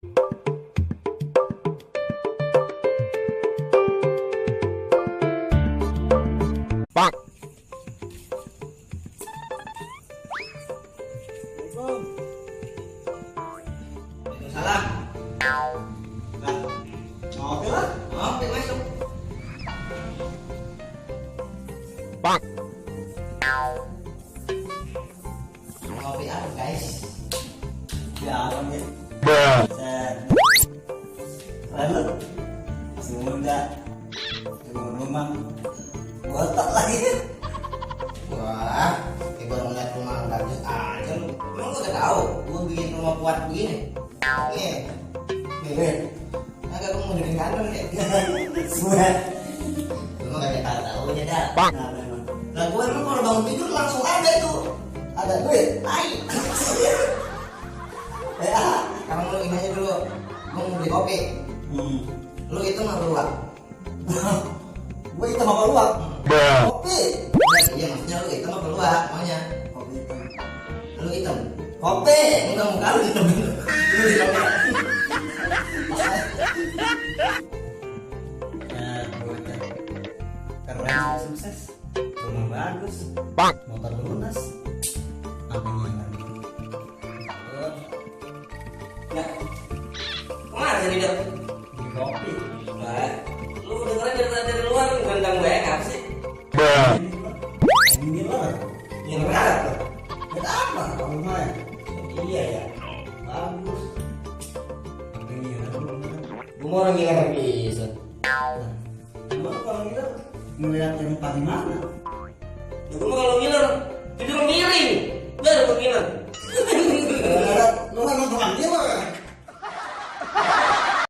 Pak. Salam. Ngopi lah, ngopi masuk. Pak. Ngopi apa guys? Ya ngopi. Set. Lalu semuanya rumah botak lagi. Wah, kayak baru ngeliat rumah bagus aja lu. Emang lu udah tahu gua bikin rumah kuat begini? Nih, nih, agak gua mau bikin kandang nih. Semua. Lu mah gak tahu aja dah. Nah, gua emang kalau bangun tidur langsung ada itu. Ada duit, ayo. Kamu lu ini aja dulu. Gua mau beli kopi. Lu itu mah keluar. Gua itu mah keluar. Kopi. Iya maksudnya lu hitam apa keluar maunya? Kopi hitam. Lu hitam. Kopi. Enggak muka lu hitam. Lu hitam. Keren sukses. Rumah bagus. Pak. Motor lunas. Amin. Ya. Kemana jadi dok? Di kopi. Baik. Lu dengerin dari luar bukan ganggu apa sih? Ini luar. Yang benar. Ada apa? Rumah. Iya ya. Bagus. Gua orang gila kan bisa. Gua kalau gila ngeliat yang paling mana? Gua kalau ngiler tidur miring. Biar gua ngiler. Lu memang tukang gila.